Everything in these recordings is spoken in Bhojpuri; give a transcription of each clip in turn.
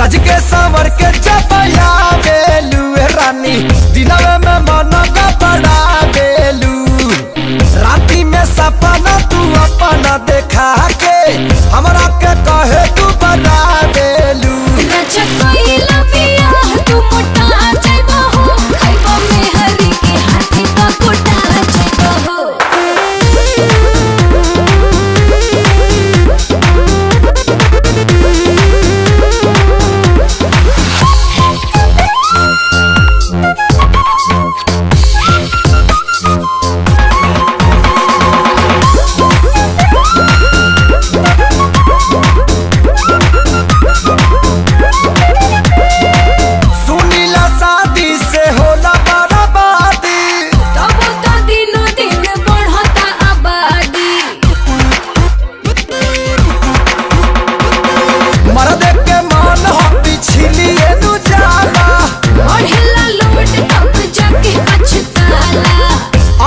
सज के संवर के चपया बेलू रानी, दिनवे में मन का बड़ा बेलू। राती में सपना तू अपना देखा के हमरा के कहे तू बड़ा बेलू। सुनीला शादी से होला बर्बादी, तब तो दिनों दिन बढ़ता आबादी। मर्द के मन हो पिछलिए नु जाला, बढ़ेला लोड तब जाके पछताला।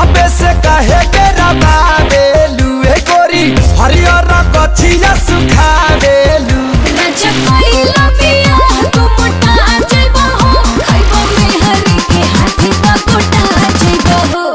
अबे से कहे के रबा बेलू ए गोरी, हरियर कथिया सुखा बेलू। राजा कोइला बियाह तू मोटा जइबो हो, खइबो मेहरी के हाथी का गोटा जइबो हो।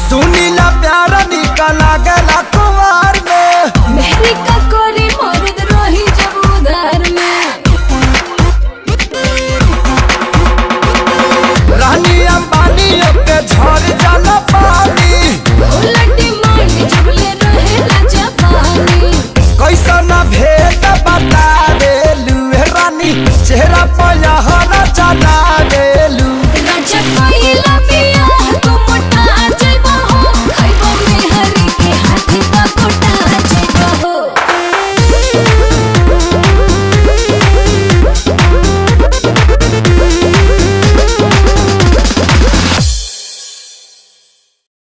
सुनीला प्यारा निकला गला कुमार में, मेहरी का कोरी मर्द रही जब उधार में। रानी अंबानी के झड़ जाला पानी। होला डिमांड जब ले